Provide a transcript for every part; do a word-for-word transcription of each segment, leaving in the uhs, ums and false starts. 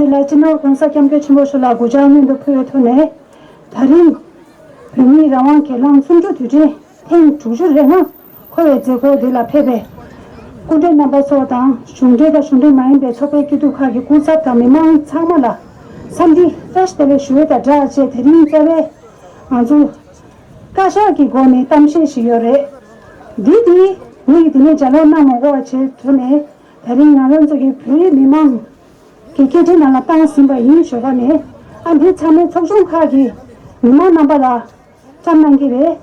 ལ་སྤྱི་ནོར་༸གོང་ས་༸སྐྱབས་མགོན་ཆེན་པོ་མཆོག་ལ་གུས་ཕྱག་སྔོན་དུ་ཕུལ་བའི་ཐོག་ནས། ད་རིང་བོད་མིའི་རང་དབང་སྒེར་ལངས་གསུམ་བཅུ་དུས་དྲན་ཐེངས་དྲུག་ཅུ་རེ་ལྔ་འཁོར་བའི་མཛད་སྒོ་འདི་ལ་ཕེབས་པའི་སྐུ་མགྲོན་རྣམ་པ་ཚོ་དང་། གཞུང་འབྲེལ་དང་གཞུང་འབྲེལ་མ་ཡིན་པའི་ཚོགས་པའི་སྐྱིད་སྡུག་ཁག་གི་སྐུ་ཚབ་དང་མི་མང་ཚང་མ་ལ་འཚམས་འདྲི་བཀྲ་ཤིས་བདེ་ལེགས་ཞུ་བ་དང་སྦྲགས་བྱས། དེ་རིང་རྩ་བའི་ང་ཚོ་བཀའ་ཤག་གི་སྒོ་ནས་གཏམ་བཤད་ཞིག་ཡོད་རེད། འདི་དེ་ངེད་ཀྱིས་དེ་ནས་ལྗགས་ཀློག་གནང་མ་དགོས་པ་བྱས་ཐོག་ནས། ད་རིང་ང་རང་ཚོ་གི་བོད་རིགས་མི་མང་གི་སྐད་འཕྲིན་ནང་ལ་བཏང་ཟིན་པ་ཡིན་ཞོར་པ་ནས། ཨ་འདི་ཚང་མའི་ཚོགས་ཆུང་ཁག་གི་མི་མང་རྣམ་པ་ལ་བཀྲམ་གནང་གི་རེད།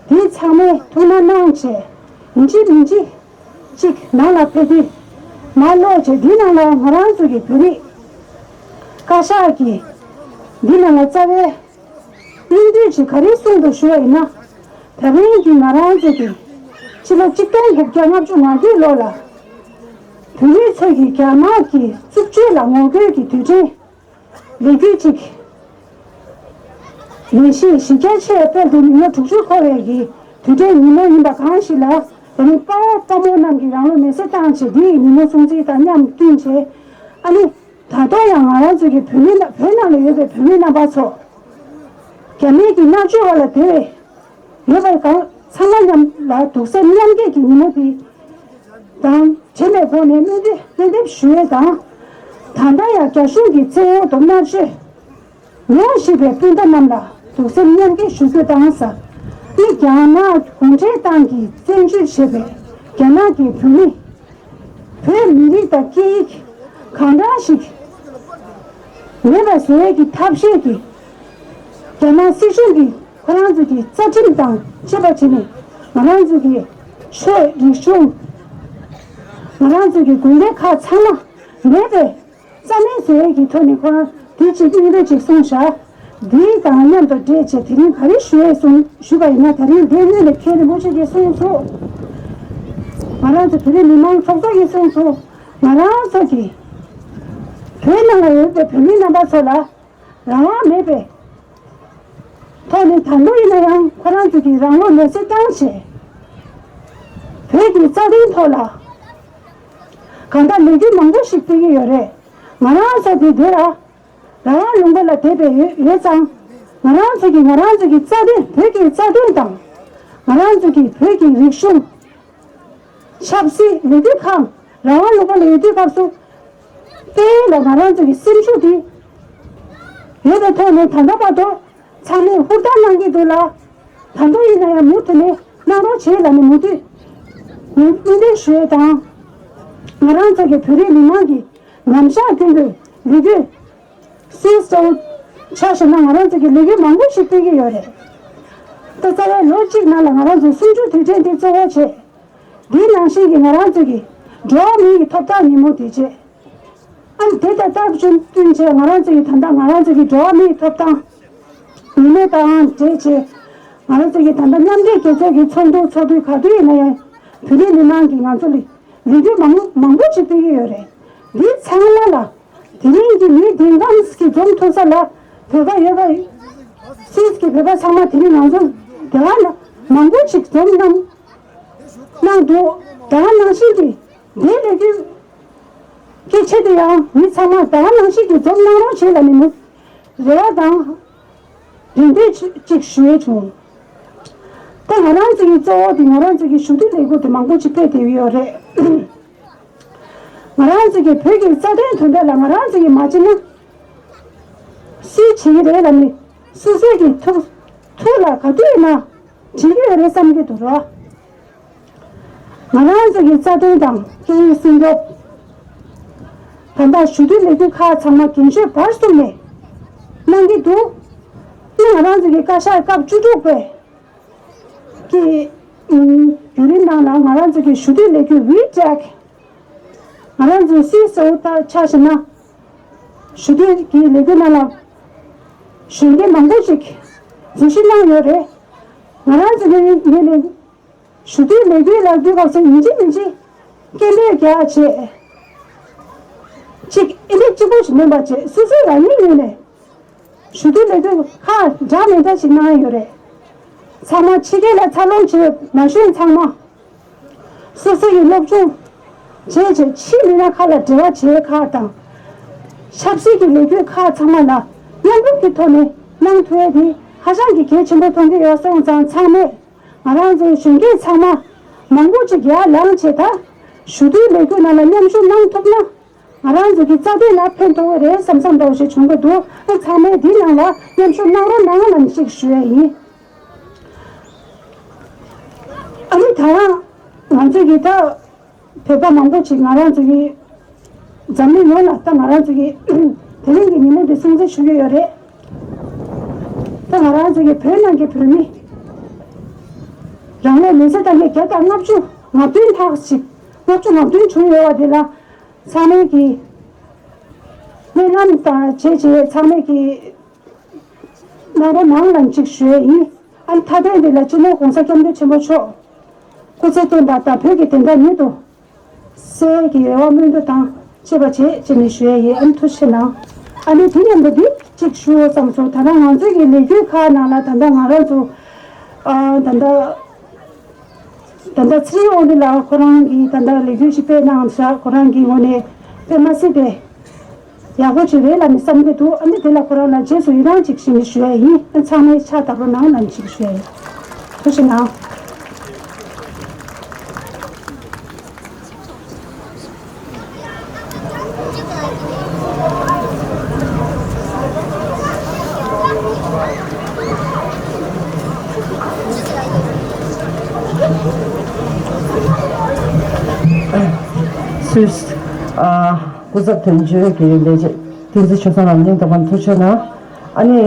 འདི་ཚང་མས་ཐུགས་སྣང་གནང་བྱས། ཡིན་གཅིག་མིན་གཅིག་གཅིག་ནང་ལ་ཕེབས་དུས་མར་ཀློག་བྱས། འདི་ནང་ལ་ང་རང་ཚོ་གི་བོད་རིགས་བཀའ་ཤག་གི་འདི་ནང་ལ་རྩ་བའི་སྙིང་བསྡུས་ཀྱིས་ག་རེ་གསུངས་འདུག་ཞུ་བ་ཡིན་ན། ད་རིང་གི་ང་རང་ཚོ་གི་ཕྱི་ལོ་གཅིག་སྟོང་དགུ་བརྒྱ་ལྔ་བཅུ་ང་དགུའི་ལོ་ལ་བོད་མི་ཚོ་གིས་རྒྱ་ནག་གི་རྩུབ་སྤྱོད་ལ་ངོ་རྒོལ་གྱི་དུས་དྲན་ལས་འགུལ་ཅིག་ལས་གཞི་གཞི་རྒྱ་ཆེ་བའི་དཔལ་དུ་མི་ལོ་དྲུག་ཅུ་འཁོར་བའི་གི་དུས་དྲན་ཉིན་མོ་ཡིན་པ་གང་ཞིག་ལ། ད་རིང་དཔའ་བོ་དཔའ་མོ་རྣམས་ཀྱིས་རང་ལུས་མེར་སྲེག་བཏང་བྱས། འདི་ཡི་ཉིན་མོ་སྲུང་བརྩི་དང་མཉམ་བསྟུན་བྱས། ཨ་ནི། ད་ལྟ་ཡང་ང་རང་ཚོ་གི་བོད་མི་རྣམས། བོད་ནང་ལ་ཡོད་པའི་བོད་མི་རྣམ་པ་ཚོ། རྒྱ་མིའི་གི་མནར་གཅོད་འོག་ལ་བསྡད་པའི་ཡོད་པའི་གང་ཚང་མ་མཉམ་ལ་གདུང་སེམས་མཉམ་སྐྱེད་ཀྱི་ཉིན་མོ་འདི་དང་དྲན་པའི་སྒོ་ནས་སྨོན་འདུན་སྨོན་འདེབས་ཞུ་ཡས་དང་། ད་ལྟ་ཡང་རྒྱ་གཞུང་གི་བཙན་འོག་ཏུ་མནར་གཅོད་མྱོང་བཞིན་པའི་སྤུན་ཟླ་རྣམས་ལ་གདུང་སེམས་མཉམ་སྐྱེད་ཞུ་རྒྱུ་དང་། ས་ནི་རྒྱ་ནག་གུང་ཁྲན་ཏང་གིས་བཙན་འཛུལ་བྱས་པའི་རྒྱ་ནག་གི་བོད་མི། བོད་མི་རིགས་དང་སྐད་ཡིག་གང་འདྲ་ཞིག་མེད་པ་བཟོ་ཡས་ཀྱི་ཐབས་ཤེས་ཀྱིས། རྒྱ་ནག་སྲིད་གཞུང་གིས་ཁོ་རང་ཚོ་གི་རྩ་ཁྲིམས་དང་བཅས་པ་བྱས་ནས། ང་རང་ཚོ་གི་ཆོས་རིག་གཞུང་། ང་རང་ཚོ་གི་དགོན་སྡེ་ཁག་ཚང་མ་མེད་པའི་རྩ་མེད་བཟོ་ཡས་ཀྱི་ཐོག་ནས་ཁོ་རང་དེ་གཅིག་སྙིང་རེ་གཅིག་གསུངས་བཞག་འདི་དང་མཉམ་དུ་འབྲེལ་བྱས་དེ་རིང་ག་རེ་ཞུ་ཡས་གསུངས་ཞུས་པ་ཡིན་ན། ད་རིང་འདི་སྔོན་ནས་མཁན་རིན་པོ་ཆེ་གིས་གསུངས་སོང་། ང་རང་ཚོ་བོད་རིགས་མི་མང་ཚོགས་གཙོ་གིས་གསུངས་སོང་། ང་རང་ཚོ་གི་བོད་ནང་ལ་ཡོད་པའི་བོད་མི་རྣམ་པ་ཚོ་ལ་རང་དབང་མེད་པའི་ཐོག་ནས། ད་དུང་ཡིན་ན་ཡང་ཁོ་རང་ཚོ་གིས་རང་ལུས་མེར་སྲེག་བཏང་བྱས། བོད་ཀྱི་རྩ་དོན་ཐོག་ལ་གང་ལྟར་ལས་འགུལ་མང་པོ་ཞིག་སྤེལ་གྱི་ཡོད་རེད། ང་རང་ཚོ་དེ་དེ་ལ་རང་དབང་ལུང་པ་ལ་བསྡད་པའི་ཡོད་ཡོད་ཙང་། ང་རང་ཚོ་གིས་ང་རང་ཚོ་གི་རྩ་དོན། བོད་ཀྱི་རྩ་དོན་དང་། ང་རང་ཚོ་གི་བོད་ཀྱི་རིག་གཞུང་། ཆབ་སྲིད་ལས་འགུལ་ཁག་རང་དབང་ལུང་པ་ལ་ཡོད་དུས་སྐབས་སུ། དེ་ལ་ང་རང་ཚོ་གི་སེམས་ཤུགས་དེ་ཡོད་པའི་ཐོག་ནས། ད་ལྟ་བར་དུ་ཚང་མས་ཧུར་ཐག་གནང་གི་འདུག་ལ། ད་དུང་ཡིན་ན་ཡང་མུ་མཐུད་ནས་གནང་རོགས་བྱེད་ལབ་ནས་མུ་མཐུད་ནས་སྨོན་འདུན་ཞུ་ཡས་དང་། ང་རང་ཚོ་གི་བོད་རིགས་མི་མང་གི་ཉམས་ཆག་སྐྱོན་པའི་ལས་འགུལ། སུད་སི་ཆ་བཞག་ན་ང་རང་ཚོ་གི་ལས་འགུལ་མང་པོ་ཞིག་སྤེལ་གྱི་ཡོད་རེད། ད་རྩ་བའི་ལོ་གཅིག་ནང་ལ་ང་རང་ཚོ་གསུམ་བཅུ་དུས་དྲན་འདི་གཙོ་བོ་བྱས། འདི་ནང་བཞིན་གྱི་ང་རང་ཚོ་གི་འགྲོ་བ་མིའི་ཐོབ་ཐང་ཉིན་མོ་དེ་བྱས། ཨ་ནི་དེ་དང་སྟབས་བསྟུན་བྱས། ང་རང་ཚོ་གི་ད་ལྟ་ང་རང་ཚོ་གི་འགྲོ་བ་མིའི་ཐོབ་ཐང་ཉིན་མོ་དང་འབྲེལ་བྱས། ང་རང་ཚོ་གི་ད་ལྟ་མཉམ་འབྲེལ་རྒྱལ་ཚོགས་ཀྱི་ཚོགས་འདུ་ཚོགས་དུས་ག་དུས་ཡིན་ན་ཡང་བོད་རིགས་མི་མང་གིས་ང་ཚོ་ལ་ལས་འགུལ་མང་མང་པོ་ཞིག་སྤེལ་གྱི་ཡོད་རེད། འདི་ཚང་མ་ལ་དེ་རིང་གི་མི་དེ་ཙམ་ཞིག་འཛོམས་ཐུབ་ས་ལ། བོད་པ་ཡོད་པ། སུད་སི་གི་བོད་པ་ཚང་མ་དེ་རིང་ང་ཚོ་དེ་ག་ལ་མང་པོ་ཞིག་འཛོམས་གནང་གནང་འདུག་ད་ག་ནང་བཞིན་གྱི་འདིའི་ལས་འགུལ་གྱི་ཆེད་དུ་ཡང་མི་ཚང་མ་ད་ག་ནང་བཞིན་གྱི་འཛོམས་གནང་རོགས་བྱེད་ལ་ནི་མི་རེ་བ་དང་རེ་འདུན་ཅིག་ཞུ་ཡས་བྱུང་། ད་ང་རང་ཚོ་གི་གཙོ་བོ་དེ་ང་རང་ཚོ་གི་ཞུ་གཏུག་ལས་འགུལ་དེ་མང་པོ་ཅིག་སྤེལ་བསྡད་ཡོད་རེད། ང་རང་ཚོ་གི་བོད་ཀྱི་རྩ་དོན་དོན་དག་ལ་ང་རང་ཚོ་གིས་མ་བྱེད་ན་སུས་བྱེད་ཀྱི་རེད་ལབ་ནས། སོ་སོའི་གི་ཐུགས་ཐུགས་ལ་ག་དུས་ཡིན་ན་དྲན་གྱི་ཡོད་རེད་བསམ་གྱི་འདུག་རོ། ང་རང་ཚོ་གི་རྩ་དོན་དང་སྐད་ཡིག་སྲུང་སྐྱོབ། ད་ལྟ་ཞུ་གཏུག་ལས་འགུལ་ཁག་ཚང་མ་རྒན་གཞོན་བར་གསུམ་ནས་གནང་གི་འདུག་ཨ་ནི་ང་རང་ཚོ་གི་བཀའ་ཤག་སྐབས་བཅུ་དྲུག་པའི་གི་ཨུམ་བརྒྱུད་རིམ་ནང་ལ་ང་རང་ཚོ་གི་ཞུ་གཏུག་ལས་འགུལ་ཝི་ཊེག་ང་རང་ཚོའི་སུད་སི་འོག་ཏུ་ཆ་བཞག་ན། ཞུ་གཏུག་གི་ལས་འགུལ་ནང་ལ་གཞོན་སྐྱེས་མང་པོ་ཞིག་འཛུལ་ཞུགས་གནང་ཡོད་རེད། ང་རང་ཚོ་ངོས་ནས་ཞུ་གཏུག་ལས་འགུལ་ལ་འདུས་སྐབས་སུ་ཡིན་གཅིག་མིན་གཅིག་སྐད་འབོད་རྒྱག་བྱས། གཅིག་ཨེ་འདྲ་གཅིག་པོ་ཞིག་མིན་པ་བྱས། སོ་སོའི་རང་ཉིད་ངོས་ནས་ཞུ་གཏུག་ལས་འགུལ་ཁག་འདྲ་མི་འདྲ་ཞིག་གནང་ཡོད་རེད། ཚང་མ་ཕྱི་རྒྱལ་ལ་འཚར་ལོངས་བྱས་མ་ཤོད་ཚང་མ། སོ་སོ་ཡི་སློབ་སྦྱོང་བྱས་བྱས། ཕྱིའི་མི་སྣ་ཁ་ལ་འབྲེལ་བ་བྱེད་ཁག་དང་། ཆབ་སྲིད་ཀྱི་ལས་འགུལ་ཁག་ཚང་མ་ལ་མཉམ་རུབ་ཀྱི་ཐོག་ནས་གནང་ཐུབ་ཡ་དེ་ཧ་ཅང་གི་གལ་ཆེན་པོ་མཐོང་གི་ཡོད་སོང་ཙང་། ཚང་མས་ང་རང་ཚོའི་གཞོན་སྐྱེས་ཚང་མ་མང་པོ་ཅིག་ཡར་ལངས་བྱས། ད་ཞུ་གཏུག་ལས་འགུལ་ནང་ལ་མཉམ་ཞུགས་གནང་ཐུབ་ན། ང་རང་ཚོ་གི་རྩ་དོན་ལ་ཕན་ཐོགས་ཀྱི་རེད་བསམ་བསམ་འདྲ་བོ་ཞིག་བྱུང་གི་འདུག་ཨ་ཚང་མས་འདི་ནང་ལ་མཉམ་ཞུགས་གནང་རོགས་གནང་ལབ་ཅིག་ཞུ་ཡ་ཡིན། ཨ་ནི་ད་རང་ང་ཚོ་གི་ད་བོད་པ་མང་པོ་ཅིག་ང་རང་ཚོ་གི་འཛམ་གླིང་ཡོངས་ལ་ད་ང་རང་ཚོ་གི་དེ་རིང་གི་ཉིན་མོ་འདི་སྲུང་བརྩི་ཞུ་གི་ཡོད་རེད། ད་ང་རང་ཚོ་གི་བོད་ནང་གི་བོད་མི་རང་ལུས་མེ་སྲེག་བཏང་མཁན་བརྒྱ་དང་ལྔ་བཅུ་ང་བདུན་ལྷག་ཅིག་ལྔ་བཅུ་ང་བདུན་བྱུང་ཡོད་པ་དེ་ལ། ཚང་མས་ཀྱི་སྨོན་ལམ་དང་བྱས་བྱས་ཚང་མས་ཀྱི་གནང་རོགས་གནང་ལབ་ཅིག་ཞུ་ཡས་ཡིན། ཨ་ནི་མཐའ་དོན་འདི་ལ་སྤྱི་ནོར་༸གོང་ས་༸སྐྱབས་མགོན་ཆེན་པོ་མཆོག་སྐུ་ཚེ་བརྟན་པ་དང་བོད་ཀྱི་བདེན་མཐའ་མྱུར་དུ་གསལ་གྱི་རེ་བ་སྨོན་འདུན་དང་བཅས་པ་བྱེད་ཅེས་ནས་ཞུ་ཡས་ཡིན། ཨ་ནི་ཐུགས་རྗེ་གནང་། ཨ་ནི་དེ་མཉམ་དུ་འདི་གཅིག་ཞུ་བསམ་སོང་། ད་ལྟ་ང་ཚོའི་གི་ལས་འགུལ་ཁག་ནང་ལ་ད་ལྟ་ང་རང་ཚོ་ཨ་ད་ལྟ། ད་ལྟ་ཚེ་རིང་དབང་འདུས་ལགས་ཁོ་རང་གིས་ད་ལྟ་ལས་འགུལ་ཞིག་སྤེལ་གནང་ཤག་ཁོ་རང་གི་ངོས་ནས་དཔེ་མ་སྲིད་པའི་ཡག་པོ་ཅིག་རེད་ལབ་ནས་བསམ་གྱི་འདུག་ཨ་ནི་དེ་ལ་ཁོ་རང་ལ་རྗེས་སུ་ཡི་རང་ཅིག་ཞུ་ནས་ཞུ་ཡ་ཡིན། ཨ་ཚང་མས་ཕྱག་བརྡབ་རོགས་གནང་ལབ་ཅིག་ཞུ་ཡ་ཡིན། ཐུགས་རྗེ་གནང་། སུད། ཨ། སྐུ་ཚབ་དོན་གཅོད་ཀྱི་ལས་བྱེད་བསྟན་འཛིན་ཆོས་བཟང་ལགས་སྙིང་ཐག་པ་ནས་ཐུགས་རྗེ་གནང་། ཨ་ནི།